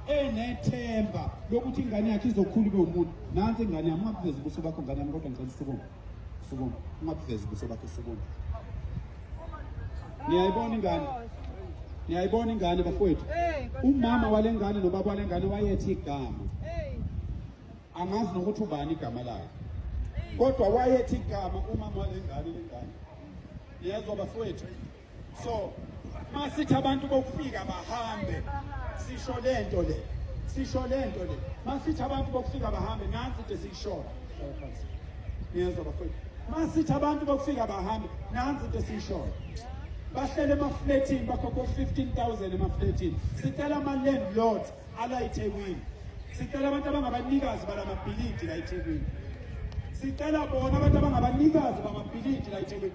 Enethemba lokuthi ingane yakhe izokhula ibe umuntu. Nansi ingane yami, ungabuvezi ubuso bakho ngane yami, kodwa ngicela usukume. Sukuma, ungabuvezi ubuso bakho, sukuma. Niyayibona ingane? Niyayibona ingane bafowethu? Umama wale ngane nobaba wale ngane wayethi igama. Angazi nokuthi ubani igama lakhe. Kodwa wayethi igama umama wale ngane lengane. Niyezwa bafowethu? So masithi abantu bokufika bahambe, sisho lento le, sisho lento le. Masithi abantu bokufika bahambe, nansi into esiyishoyo. Niyezwa bafowethu? Masithi abantu bokufika bahambe, nansi into esiyishoyo. Bahlele emafletini, bakhokha 15,000 emafletini. Sicela ama-landlords ala eThekwini. Sicela abantu abangabanikazi balamabhilidi la eThekwini. Sicela bona abantu abangabanikazi bamabhilidi la eThekwini.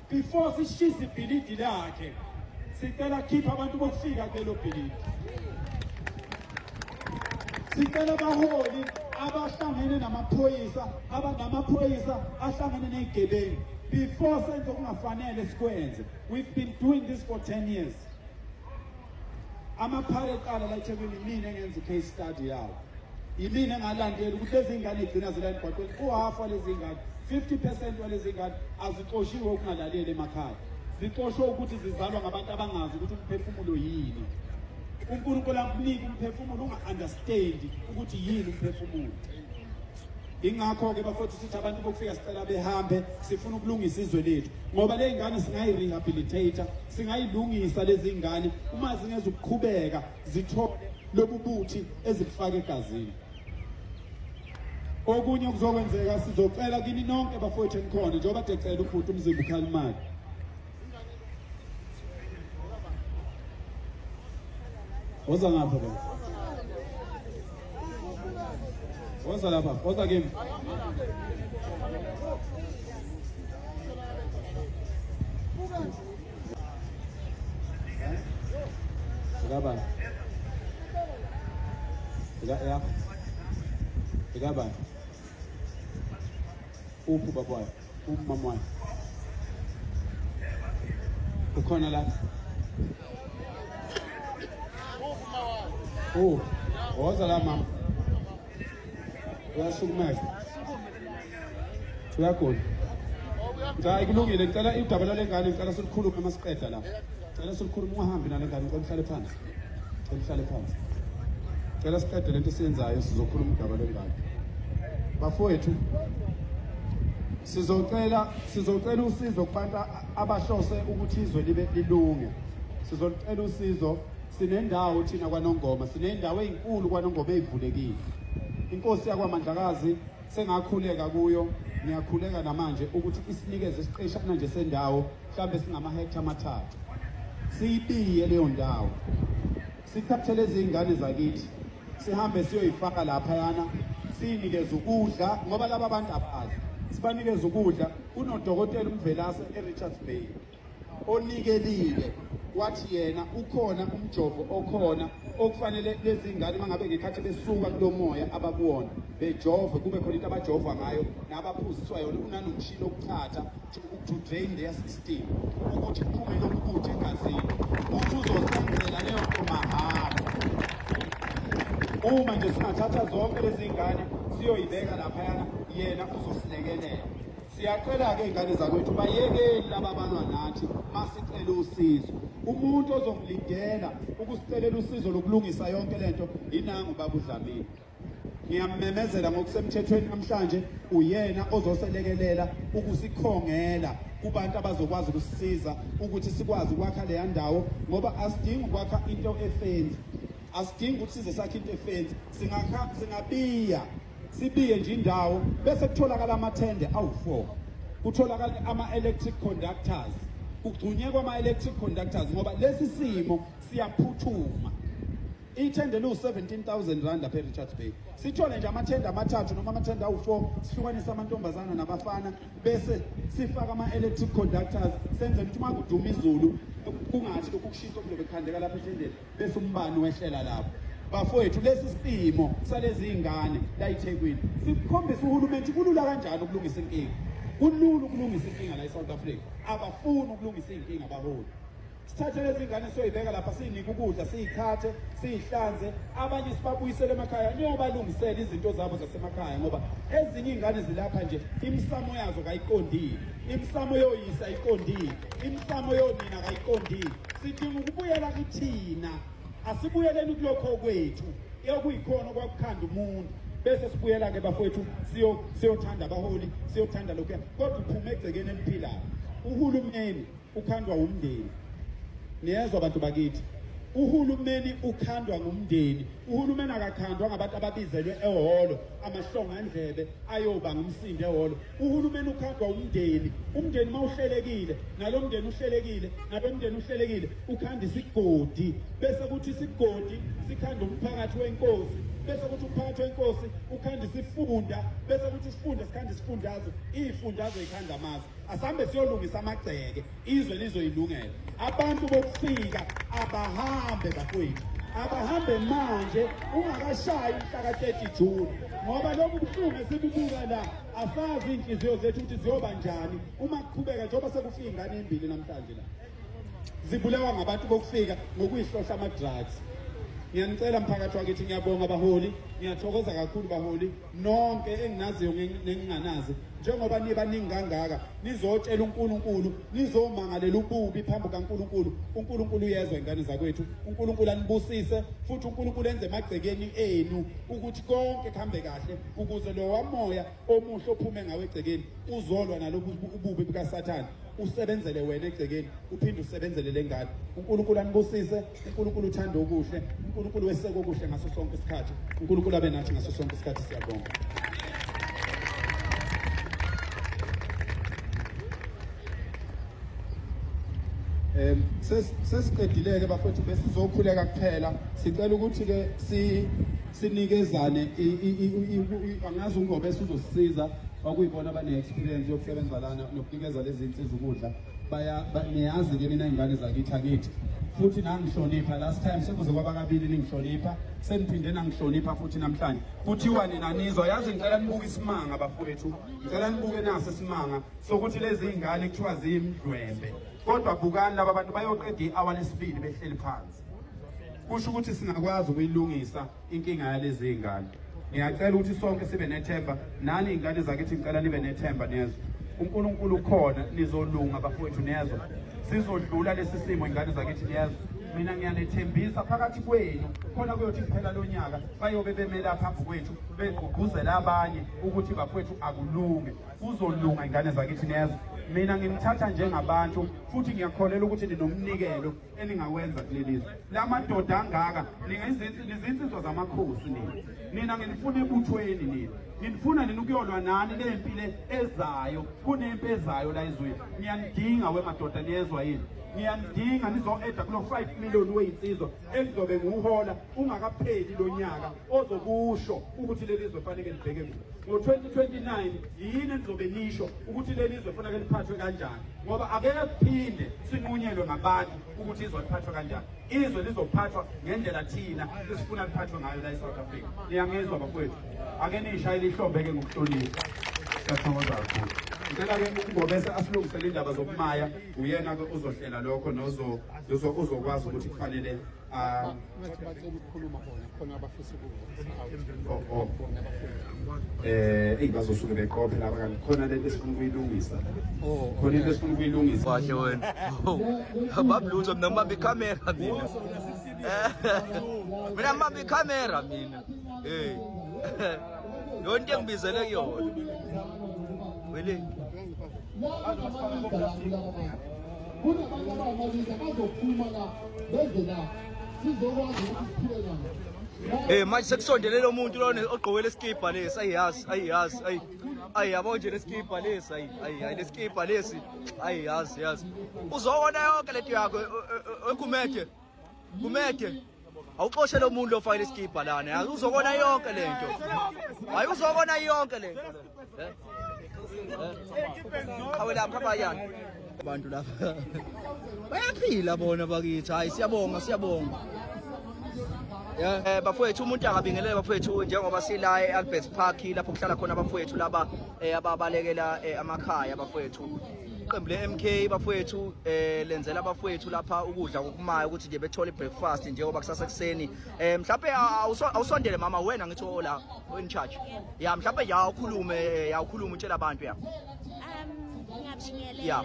Before sishise ibhilidi lakhe, sicela khipha abantu bokufika kulelo bhilidi. Sicela abaholi abahlangene namaphoyisa, abanamaphoyisa ahlangene nezigebengu. Before senze okungafanele sikwenze. We've been doing this for 10 years. Amaphara eqala la eThekwini yimina engenza i-case study yawo. Yimina engalandela ukuthi lezi ngane igcina zila emgwaqweni. Uhafu walezi ngane, 50% walezi ngane azixoshiwe ukungalaleli emakhaya. Zixoshwe ukuthi zizalwa ngabantu abangazi ukuthi umphefumulo yini. uNkulunkulu akunika umphefumulo unga-understand ukuthi yini umphefumulo. Ingakho-ke bafowethu sithi abantu bokufika sicela behambe, sifuna ukulungisa izwe lethu ngoba le ngane singayi-rehabilitate, singayilungisa lezi ngane uma zingezukuqhubeka zithole lobu buthi ezibufaka egazini. Okunye okuzokwenzeka, sizocela kini nonke bafowethu enikhona, njengoba decela ubhuti umzimba ukhala imali. Woza ngapha baba. Woza lapha, woza kimi. Ikabani? Ika ya. Ikabani? Uphi baba wakhe? Umama wakhe? Ukhona la? Oh, woza la mama. Uyasukumeka. Uyagula. Cha, kulungile, ngicela idaba lale ngane, ngicela silikhulume uma siqeda la. Ngicela silikhulume, ungahambi nale ngane, ngicela uhlale phansi. Ngicela uhlale phansi. Ngicela siqede lento esiyenzayo, sizokhuluma udaba lwengane. Bafowethu, sizocela usizo kubantu abahlose ukuthi izwe libe lilunge. Sizocela usizo, sinendawo thina kwaNongoma, sinendawo ezinkulu kwaNongoma ezivulekile. Inkosi yakwaMandlakazi sengakhuleka kuyo, ngiyakhuleka namanje ukuthi isinikeze isiqeshana nje sendawo, mhlambe singamahektha amathathu. Siyibiye leyo ndawo, sithathe lezi ngane zakithi sihambe siyoyifaka laphayana, siyinikeze ukudla ngoba laba bantu abadli. Sibanikeze ukudla. Kunodokotela uMvelase eRichards Bay onikelile, wathi yena ukhona umjovo okhona okufanele lezi ngane mangabe ngekhathi besuka kulomoya abakuwona bejove, kube khona into abajova ngayo nabaphuziswa yona, unanomshini okuchatha to drain their system ukuthi kuphume lokhu kuthi egazini. Uthi uzosenzela leyo nto mahhala uma nje singathatha zonke lezi ngane siyoyibeka laphayana, yena uzosilekelela. Siyacela-ke iy'ngane zakwethu, bayekeni laba balwa nathi masicela usizo. Umuntu ozomlindela ukusicelela usizo lokulungisa yonke lento inangu baba uDlamini. Ngiyamemezela ngokusemthethweni namhlanje, uyena ozoselekelela ukusikhongela kubantu abazokwazi ukusisiza ukuthi sikwazi ukwakha leya ndawo, ngoba asidingi ukwakha into efensi, asidingi ukuthi size sakhe into efensi, singakha singabiya sibiye nje indawo bese kutholakala amathende awu-4, kutholakala ama-electric conductors, kugxunyekwa ama-electric conductors ngoba lesi simo siyaphuthuma. Ithende liwu-17,000 rand lapha e-Richards Bay. Sithole nje amathende amathathu noma amathende awu-4, sihlukanise amantombazana nabafana, bese sifaka ama-electric conductors, senzele ukuthi uma kuduma izulu kungathi lokhu kushisa okuzobe kukhandeka lapha ethendeni, bese umbani wehlela lapho. Bafowethu, lesi simo salezi ngane la eThekwini sikukhombisa uhulumeni kulula kanjani ukulungisa inkinga. Kulula ukulungisa inkinga la eSouth Africa. Abafuni ukulungisa inkinga abaholi. Sithathe lezi ngane siyoyibeka lapha, siyinike ukudla, siyithathe, siyihlanze, abanye sibabuyisele emakhaya, niyobalungisela izinto zabo zasemakhaya, ngoba ezinye iy'ngane zilapha nje imisamo yazo kayiqondile, imisamo yoyise ayiqondile, imisamo yonina kayiqondile. Sidinga ukubuyela kithina, asibuyeleni kulokho kwethu okuyikhona okwakukhanda umuntu, bese sibuyela-ke bafowethu siyothanda abaholi, siyothanda lokhuya, kodwa uphume egcekeni eliphilayo. Uhulumeni ukhandwa wumndeni. Niyezwa abantu bakithi, uhulumeni ukhandwa ngumndeni. Uhulumeni akakhandwa ngabantu ababizelwe ehholo, amahlongandlebe ayoba ngumsindo ehholo. Uhulumeni ukhandwa umndeni. Umndeni mawuhlelekile, nalo mndeni uhlelekile, nalo mndeni uhlelekile, ukhanda isigodi, bese kuthi isigodi sikhanda umphakathi wenkosi, bese kuthi umphakathi wenkosi ukhanda isifunda, bese kuthi isifunda sikhanda isifundazwe, iy'fundazwe ikhanda amazwe. Asambe siyolungisa amagceke, izwe lizoyilungela. Abantu bokufika abahambe bafowethu, abahambe manje ungakashayi umhla ka-30 June, ngoba lobu buhlungu esibubuka la asazi iy'nhliziyo zethu ukuthi ziyoba njani uma kuqhubeka, njengoba sekufika iy'ngane ey'mbili namhlanje la zibulawa ngabantu bokufika ngokuyihlohla ama-drugs. Ngiyanicela mphakathi wakithi, ngiyabonga baholi, ngiyathokoza kakhulu baholi nonke enginaziyo nenginganazi, njengoba nibaningi kangaka nizotshela uNkulunkulu, nizomangalela ububi phambi kukaNkulunkulu. uNkulunkulu uyezwa ingane zakwethu, uNkulunkulu anibusise futhi uNkulunkulu enze emagcekeni enu ukuthi konke kuhambe kahle, ukuze lowa moya omuhle ophume ngawe egcekeni uzolwa nalobu ububi bukaSathane, usebenzele wena egcekeni uphinde usebenzele lengane. uNkulunkulu anibusise, uNkulunkulu uthanda okuhle, uNkulunkulu weseka okuhle ngaso sonke isikhathi, uNkulunkulu abe nathi ngaso sonke isikhathi. Siyabonga. Sesiqedile-ke bafowethu, besizokhuleka kuphela. Sicela ukuthi-ke sinikezane, angazi ungobe uzosisiza, okuyibona abane-experience yokusebenza lana nokunikeza lezi nsizwa ukudla. Niyazi-ke nina iy'ngane zakithi, angithi futhi nangihlonipha last time, sekuze kwaba kabili ningihlonipha, seniphinde nangihlonipha futhi namhlanje. Kuthiwa nina nizwa, yazi ngicela nibuke isimanga bafowethu, ngicela nibuke naso isimanga sokuthi lezi iy'ngane kuthiwa ziyimdlwembe, kodwa bukani laba bantu bayoqeda i-awa lesibili behleli phansi. Kusho ukuthi singakwazi ukuyilungisa inkinga yalezi iy'ngane. Ngiyacela ukuthi sonke sibe nethemba, nani iy'ngane zakithi ngicela nibe nethemba, niyezwa? uNkulunkulu ukhona, nizolunga bafowethu, niyezwa? Sizodlula lesi simo iy'ngane zakithi, niyezwa? Mina ngiyanethembisa phakathi kwenu khona kuyothi kuphela lo nyaka bayobe bemela phambi kwethu begqugquzela abanye ukuthi bafowethu akulunge, kuzolunga iy'ngane zakithi, niyezwa? Mina nginithatha njengabantu futhi ngiyakholelwa ukuthi ninomnikelo eningawenza kuleli zwe. La madoda angaka, nizinsizwa zamakhosi nina. Nina nginifuna ebuthweni nina. Nginifuna nina ukuyolwa nani le mpi le ezayo, kunempi ezayo la ezweni. Ngiyanidinga we madoda, niyezwa yini? Ngiyanidinga nizo-eda kulo 5 million weyinsizwa engizobe ngiwuhola ungakapheli lo nyaka, ozokusho ukuthi leli zwe fanele libheke kuphi. Ngo-2029 yini enizobe nisho ukuthi leli zwe fanele liphathwe kanjani? Ngoba akeke kuphinde sinqunyelwe ngabantu ukuthi izwe liphathwe kanjani. Izwe lizophathwa ngendlela thina esifuna liphathwe ngayo la eSouth Africa. Niyangizwa bafowethu? Ake niyishayele ihlombe-ke ngokuhlonipha. Siyathokoza kakhulu. Ngicela-ke uNgobese asilungisele indaba zokumaya, uyena-ke ozohlela lokho uzokwazi ukuthi kufanele Ngathi bacela ukukhuluma bona khona abafisa ukuva. Oh, oh. Eyi bazosuke beqophe laba kanti khona lento esifuna ukuyilungisa. Oh, Khona into esifuna ukuyilungisa. Kahle wena. Bablutho mina ngibamba ikhamera mina. Mina ngibamba ikhamera mina. Hey. Yonke engibizele kuyona. Wele. Kunabantu abamalika bazophuma la beze la sizokwazi ukuthi siphile nabo. Eh manje sekusondele lo muntu lona ogqoke lesikibha lesi, ayiyazi, ayiyazi, ayi. Ayi yabo nje lesikibha lesi, ayi ayi ayi lesikibha lesi. Ayi yazi yazi. Uzobona yonke lento yakho eGumede. Gumede. Awuxoshe lo muntu ofake lesikibha lana, yazi uzobona yonke lento. Hayi uzobona yonke lento. Eh? Qhawe lami hamba yani. Abantu lapha bayaphila bona bakithi. Hayi siyabonga, siyabonga. Yeah. Bafowethu umuntu akabingelele bafowethu, njengoba sila e-Albert Park lapho kuhlala khona abafowethu laba ababalekela amakhaya bafowethu. Iqembu le-MK bafowethu lenzela abafowethu lapha ukudla kokumayo ukuthi nje bethole i-breakfast njengoba kusasa kuseni. Mhlawumbe awusondele mama, wena ngithi ola in charge. Ya, mhlawumbe ya ukhulume, ya ukhulume utshela abantu ya. Ngiyabingelela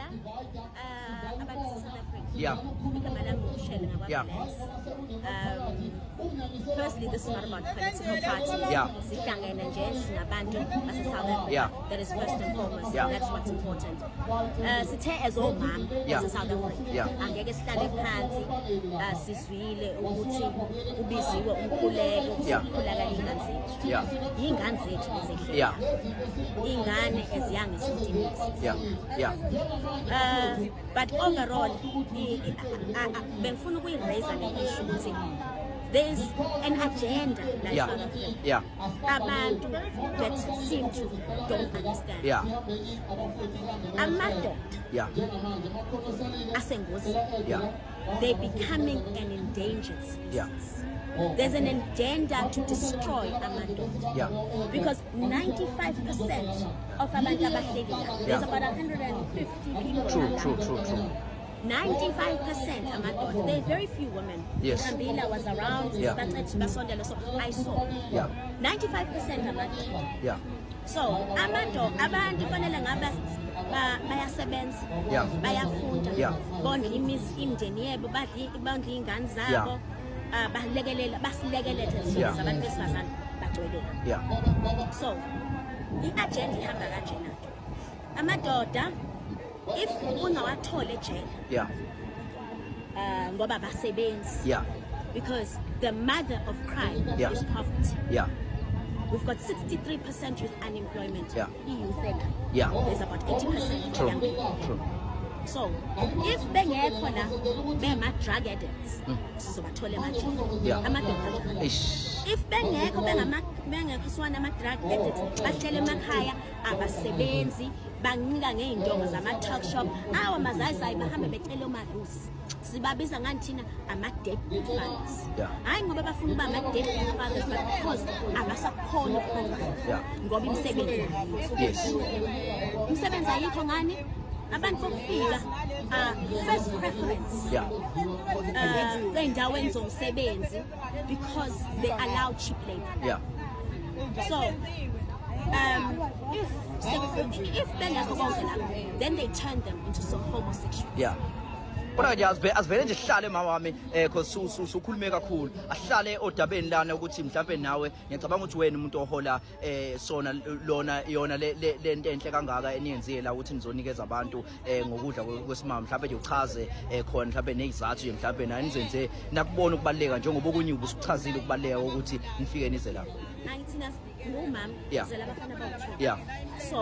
abantu base-South Africa. Igama lami nguShele ngakwa-Blacks. Firstly, this is not about political parties. Sihlangene nje singabantu base-South Africa. That is first and foremost. That's what's important. Sithe as omama base-South Africa. Angeke sihlale phansi sizwile ukuthi kubiziwe umkhuleko, kukhuleka iy'ngane zethu. Iy'ngane zethu lezi. Iy'ngane as young as 14 years. But overall, bengifuna ukuyi-raise le issue ukuthi there's an agenda la South Africa. Abantu that seem to don't understand. Amadoda asengozini. They're becoming an endangered species. There's an agenda to destroy amadoda. Because 95% of abantu abahleli la, there's about 150 people la. True, true, true. 95% amadoda. There are very few women. Kambila was around, bacethi basondela, so I saw. 95% amadoda. So amadoda, abantu fanele ngabe bayasebenza, bayafunda, bondla imizi, imindeni yebo, badle, bondla iy'ngane zabo, balekelela, basilekelele abantu besifazane bagcwele la. So i-agenda ihamba kanjena ke. Amadoda if ungawatholi ejele, ngoba basebenzi, because the mother of crime is poverty. We've got 63% youth unemployment. I-youth ela. There's about 80% young people. So if bengekho la, bema drug addicts, sizobathola emajele. Amadoda njalo. Eish. If bengekho, bengekho siwana ama-drug addicts, bahlele emakhaya, abasebenzi, bancika ngey'ndongo zama-tuck shop, awa mazayizayi, bahambe becele omalusi. Sibabiza ngani thina? Ama-deadbeat fathers. Hhayi ngoba bafuna ukuba ama-deadbeat fathers, but because abasakhona uku-provide. Ngoba imisebenzi ayikho. Imisebenzi ayikho ngani? Abantu bokufika, first preference ey'ndaweni zomsebenzi because they allow cheap labor. So if bengekho konke lapho, then they turn them into so homosexuals. Kodwa nje asivele nje sihlale mama wami, cause usukhulume kakhulu. Asihlale odabeni lana ukuthi mhlambe nawe ngiyacabanga ukuthi wena umuntu ohola sona lona yona le nto enhle kangaka eniyenzile la ukuthi nizonikeza abantu ngokudla kwesimama, mhlambe nje uchaze khona mhlambe nezizathu nje mhlambe nani nizenze nakubona ukubaluleka njengoba okunye ubusuchazile ukubaluleka ukuthi nifike nize la. Angithina ngumama, ngizela abafana abawu-2. So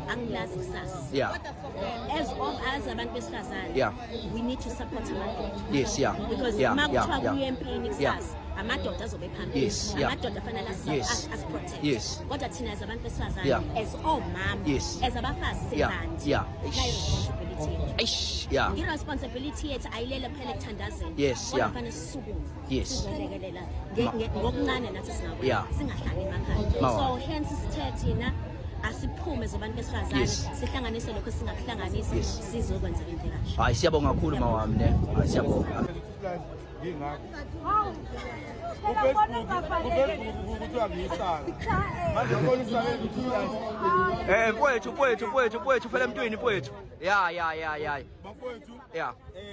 angilazi kusasa. As all as abantu besifazane, we need to support amadoda. Because uma kuthiwa kuye empini kusasa, amadoda azobe phambili. Amadoda afanele asi-protect. Kodwa thina as abantu besifazane, as omama, as abafazi sebandla, nayi responsibility yethu. Eish, yeah. I-responsibility yethu ayilele kuphela ekuthandazeni. Kodwa kufanele sisukume. Sizolekelela ngokuncane nathi singakwenza. Singahlali emakhaya. Mawa. So hence sithe thina asiphume zabantu besifazane, sihlanganise lokho esingakuhlanganisa, sizokwenza into kahle. Hayi, siyabonga kakhulu mama wami ne. Hayi, siyabonga. Ku-Facebook kuthiwa ngiyisaka. Manje khona usake ukuthi Mfowethu, mfowethu, mfowethu, mfowethu, phela emntwini mfowethu. Ya, ya, ya, ya. Bafowethu,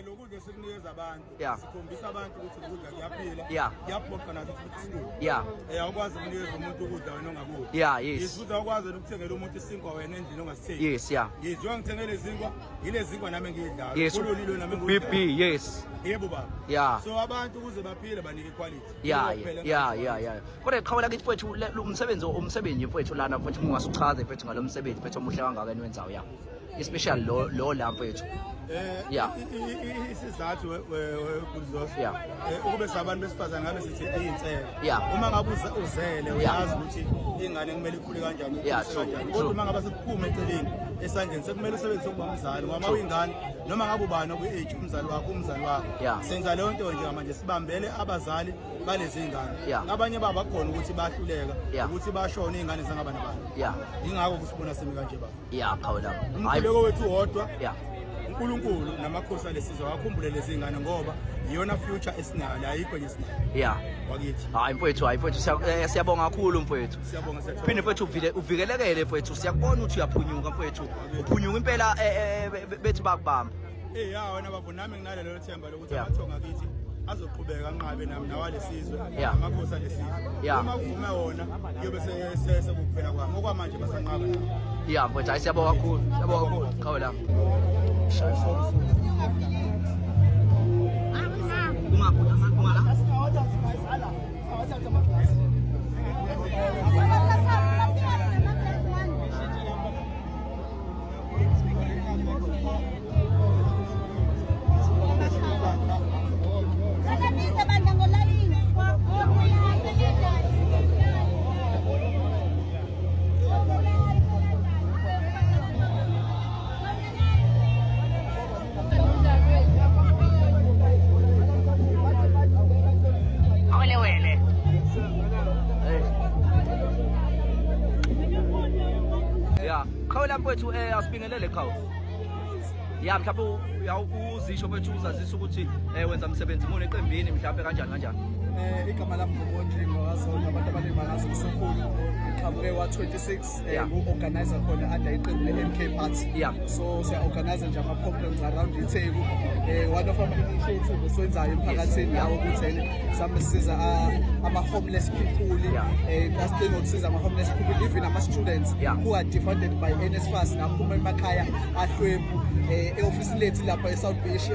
lokudla esikunikeza abantu, sikhombisa abantu ukuthi ukudla kuyaphila, kuyaphoqa nathi ukuthi sikudle. Awukwazi ukunikeza umuntu ukudla wena ongakudli. Yeah, yes. Futhi awukwazi wena ukuthengela umuntu isinkwa wena endlini ongasithengi. Yes, yeah. Yes, njengoba ngithengele izinkwa, yile zinkwa nami engiyidlayo. Kulolilo nami BP, engikudlayo. yes. Yebo baba. So abantu ukuze baphile banike quality. Yebo, kuphela. Kodwa qhawe lakithi mfowethu, lo umsebenzi mfowethu lana mfowethu, ungasuchaze mfowethu ngalo msebenzi mfowethu omuhle kangaka eniwenzayo ya. Especially lo la mfowethu. Isizathu we ukube sabantu besifazane ngabe sithi iyinselo. Uma ngabe uzele uyazi ukuthi ingane kumele ikhule kanjani, ikhule kanjani. Kodwa uma ngabe sekuphuma eceleni Esandleni sekumele usebenzise ukuba umzali, ngoba uma uyingane noma ngabe ubani okwi-age, umzali wakho umzali wakho. Senza leyo nto njengamanje, sibambele abazali balezi ngane. Abanye babo akhona ukuthi bahluleka ukuthi bashone iy'ngane zangaba nabantu. Yingakho kusibona simi kanje baba. Yeah, qhawe lami. Umkhuleko wethu wodwa. UNkulunkulu namakhosi alesizwe akakhumbule lezi ngane, ngoba iyona future esinayo la, ayikho enye esinayo. Wakithi. Hayi mfowethu, hayi mfowethu, siyabonga kakhulu mfowethu. Siyabonga, siyathokoza. Phinde mfowethu uvikelekele mfowethu, siyakubona ukuthi uyaphunyuka mfowethu. Uphunyuka impela, bethi bakubamba. Eh ya wena babo, nami nginalelo themba lokuthi amathonga akithi azoqhubeka anqabe nami nawalesizwe, amakhosi alesizwe. Uma kuvume wona kuyobe sekuphela kwami. Okwamanje basanqaba nami. Yeah mfowethu, hayi siyabonga kakhulu. Siyabonga kakhulu. Qhawe lami. Ungaphi? Ungala? Awelewele. Hey. Ya, qhawe lami mfowethu, asibingelele qhawe. Ya, mhlawumbe uzisho mfowethu, uzazisa ukuthi wenza umsebenzi muni eqembini, mhlawumbe kanjani kanjani. Igama lami nguMondli Ngwakazonke, abantu abaningi bangazi uSokhulu. Ngiqhamuke wa-26, ngu-organizer khona under iqembu le-MK Party. So siya-organize nje ama-programs around iTheku. One of ama-initiative esiwenzayo emphakathini nawo ukuthi ene mhlawumbe sisiza ama-homeless people. Asicinga ukusiza ama-homeless people, even ama-students who are defunded by NSFAS naphuma emakhaya ahlwempu. E-ofisini lethu lapha e-South Beach,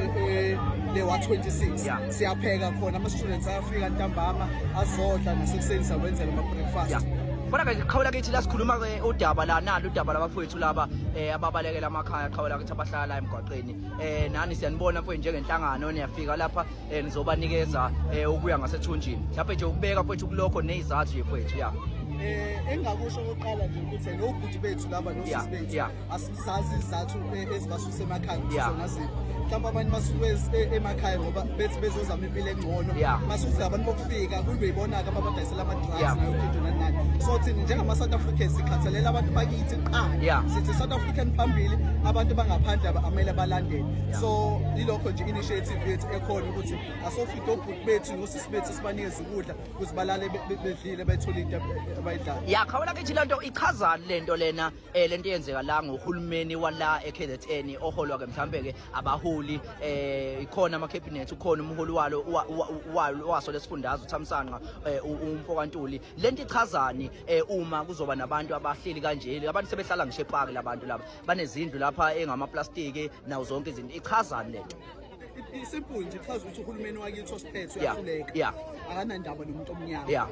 le wa-26, siyapheka khona, ama-students ayafika ntambama azodla, nasekuseni siyawenzela ama-breakfast. Kodwa ke qhawe lakithi, la sikhuluma ke udaba la, nalo udaba labafowethu laba ababalekela amakhaya, qhawe lakithi, abahlala la emgwaqeni. Nani siyanibona mfowethu njengenhlangano, niyafika lapha, nizobanikeza ukuya ngasethunjini. Mhlawumbe nje ukubeka mfowethu kulokho nezizathu nje mfowethu, ya. Engingakusho okokuqala nje ukuthi nobhuti bethu laba nosisi bethu, asisazi izizathu ezibasuse emakhaya ukuthi zona ziphi. Mhlawumbe abanye basuke emakhaya ngoba bethi bezozama impilo engcono. Masuthi abantu bokufika kube yibona-ke ababadayisela ama-drugs nayo yonke into nani nani. So thina njengama-South Africans sikhathalela abantu bakithi kuqala. Sithi South African phambili, abantu bangaphandle amele balandele. So yilokho nje initiative yethu ekhona, ukuthi asofika obhuti bethu nosisi bethu sibanikeze ukudla ukuze balale bedlile, bethole into abayidlayo. Ya, qhawe lakithi, lento ichazani lento lena, lento eyenzeka la ngohulumeni wala eKZN, oholwa ke mhlambe ke abaholi, ikhona ama cabinet, ukhona umholi walo waso lesifundazwe uThamsanqa, umfokaNtuli. Lento ichazani uma kuzoba nabantu abahleli kanje, abantu sebehlala ngisho epark, labantu laba banezindlu lapha engama plastic nawo zonke izinto, ichazani lento? Isimple nje, ichaza ukuthi uhulumeni wakithi osiphethe uyahluleka. Akanandaba nomuntu omnyama.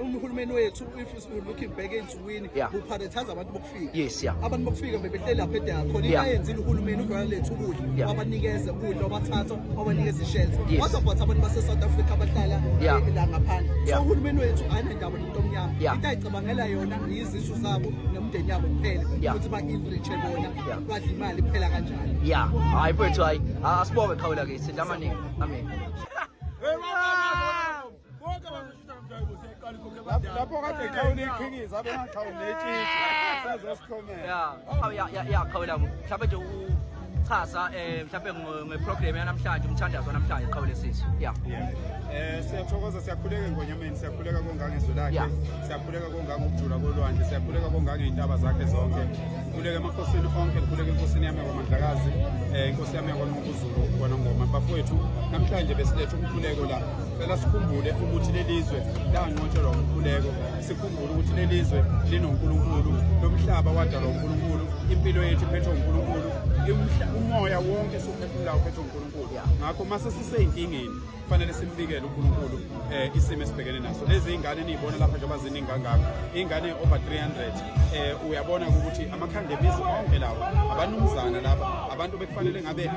Uhulumeni wethu, if we looking back ensukwini, uprioritize abantu bokufika. Abantu bokufika bebehleli lapha edeka khona. Into ayenzile uhulumeni, uvela lethu ukudla, wabanikeza ukudla, wabathatha wabanikeza ishelter. What about abantu base-South Africa abahlala la ngaphandle? So uhulumeni wethu akanandaba nomuntu omnyama. Into ayicabangela yona izisu zabo nemindeni yabo kuphela, ukuthi ba-enriche bona, badle imali kuphela kanjalo. Ya, hayi mfowethu, hayi, asibonge qhawe lakithi, lamaningi, amen. Lapho kade xhawula iqhingiza, abe ngaxhawuli netshitshi, sezosikhomela. Ya, awu, ya ya ya qhawe lami, mhlawumbe nje uchaza mhlawumbe ngeprogram yanamhlanje, umthandazo namhlanje, qhawe lesizwe, ya. Yeah. Siyathokoza, siyakhuleka engonyameni, siyakhuleka kongangezwe lakhe, siyakhuleka kongangokujula kolwandle, siyakhuleka kongangey'ntaba zakhe zonke. Khuleka emakhosini onke, khuleka enkosini yami yakwaMandlakazi, inkosi yami yakwaNqobuzulu kwaNongoma. Bafowethu, namhlanje besilethe umkhuleko la. Cela sikhumbule ukuthi leli zwe lanqotshelwa umkhuleko. Sikhumbule ukuthi leli zwe linoNkulunkulu, lo mhlaba wadalwa uNkulunkulu, impilo yethu iphethwe uNkulunkulu. Umoya wonke esiwuphefumulayo uphethwe uNkulunkulu. Ngakho mase sisey'nkingeni kufanele simbikele uNkulunkulu eh isimo esibhekene naso. Lezi ingane niyibona lapha njengoba ziningi kangaka, ingane over 300, uyabona ukuthi amakhanda emizi onke lawa, abanumzana laba, abantu bekufanele ngabe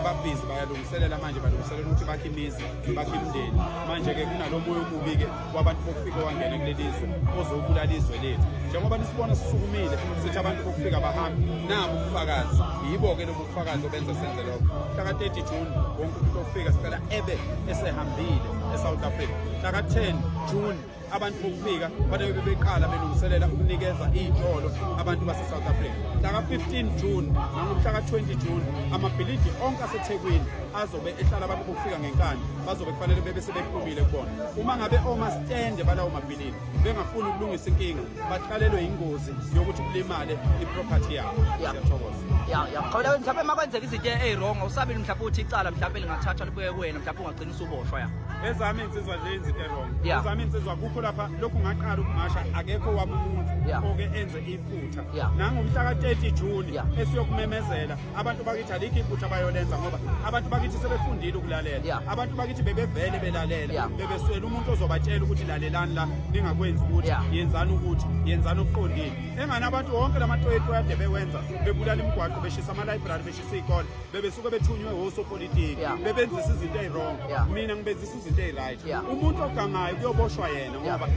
babhizi bayalungiselela manje, balungiselela ukuthi bakhe imizi, bakhe imindeni. Manje-ke kunalo moya omubi-ke wabantu bokufika owangena kuleli zwe ozobulala izwe lethu. Njengoba nisibona sisukumile sithi abantu bokufika bahambe, nabo ubufakazi, yibo-ke lobu bufakazi obenza senze lokho. Mhla ka-30 June wonke umuntu ofika sicela ebe esehambile e-South Africa. Mhla ka-10 June abantu bokufika fanele bebeqala belungiselela ukunikeza iy'tolo abantu base-South Africa. Mhla ka-15 June nangomhla ka-20 June amabhilidi onke aseThekwini azobe ehlala abantu bokufika ngenkani, bazobe kufanele bebe sebephumile kubona. Uma ngabe omastende balawo mabhilidi bengafuni ukulungisa inkinga, baqalelwe ingozi yokuthi kulimale i-property yabo. Siyathokoza. Ya, qhawula mhlawumbe uma kwenzeka izinto eziwrong awusabili mhlawumbe uthi icala mhlawumbe lingathathwa libuye kuwena, mhlawumbe ungagcina usuboshwa ya. Ezami insizwa nje izinto ewrong. Ezami insizwa kukho lapha lokhu ngaqala ukumasha akekho wami umuntu oke enze iphutha. Nangomhla ka-30 June esiyokumemezela abantu bakithi alikho iphutha abayolenza ngoba abantu bakithi sebefundile ukulalela. Abantu bakithi bebevele belalela, bebeswele umuntu ozobatshela ukuthi lalelani la, ningakwenzi ukuthi yenzani, ukuthi yenzani okuqondile. Engani abantu wonke lamatoyitoyi ade bewenza, bebulala imigwaqo, beshisa ama-library, beshisa iy'kole, bebesuke bethunywe osopolitiki, bebenzisa izinto ey'wrong. Mina ngibenzisa izinto ey'right. Umuntu ogangayo kuyoboshwa yena ngoba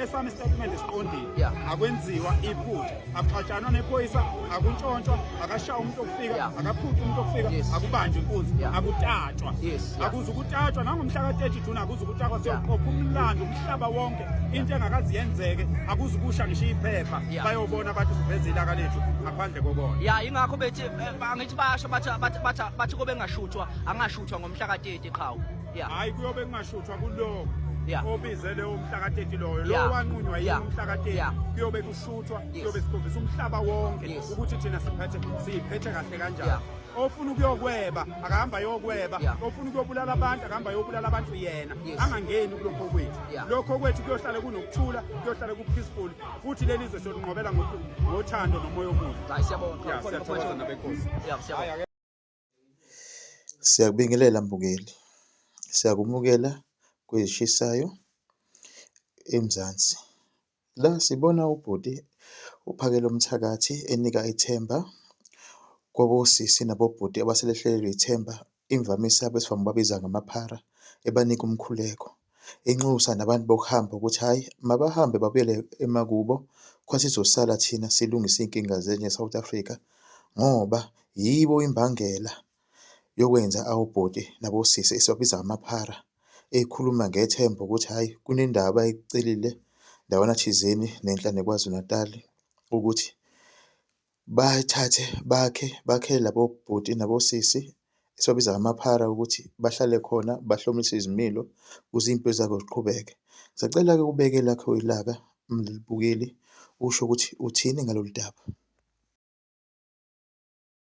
esami isitatimende siqondile. Akwenziwa iphutha, akuxatshanwa nephoyisa, akuntshontshwa, akashawa umuntu okufika, akaphuci umuntu okufika, akubanjwa inkunzi, akutatshwa, akuze ukutatshwa nangomhla ka-30 June, akuze ukutatshwa. Siyoqopha umlando umhlaba wonke, into engakazi yenzeke, akuze ukusha ngisho iphepha, bayobona abantu siveze ilaka lethu ngaphandle kokona. Ya, ingakho bethi angithi basho bathi bathi bathi bathi kobe ngashuthwa, angashuthwa ngomhla ka-30 qhawe. Ya. Hayi, kuyobe kungashuthwa kulo obize leyo mhla ka-30 loyo lo wanqunywa yini umhla ka-30, kuyobe kushuthwa, kuyobe sikhombisa umhlaba wonke ukuthi thina siphethe siyiphethe kahle kanjani. Ofuna ukuyokweba akahamba ayokweba, ofuna ukuyobulala abantu akahamba ayobulala abantu, yena angangeni kulokho kwethu. Lokho kwethu kuyohlale kunokuthula, kuyohlale ku-peaceful, futhi leli zwe siyolinqobela ngothando nomoya omuhle. Hayi, siyabonga. Ya, siyathokoza nabenkosi. Ya, siyabonga. Siyakubingelela mbukeli, siyakumukela kwezishisayo eMzansi. La sibona ubhuti uphakela umthakathi enika ithemba kwabosisi nabobhuti abaselehlelwe ithemba, imvamisa abesifazane babiza ngamaphara, ebanika umkhuleko. Enxusa nabantu bokuhamba ukuthi hhayi mabahambe babuyele emakubo khona sizosala thina silungise iy'nkinga zenye-South Africa ngoba yibo imbangela yokwenza awobhuti nabosisi esibabiza ngamaphara. Ekhuluma ngethemba ukuthi hhayi kunendawo abayicelile ndawana thizeni nenhla neKwaZulu Natal ukuthi bayithathe bakhe bakhele labo bhuti nabosisi esibabiza ngamaphara ukuthi bahlale khona bahlomise izimilo ukuze iy'mpilo zabo ziqhubeke. Ngisacela-ke ubeke elakho ilaka mbukeli usho ukuthi uthini ngalolu daba.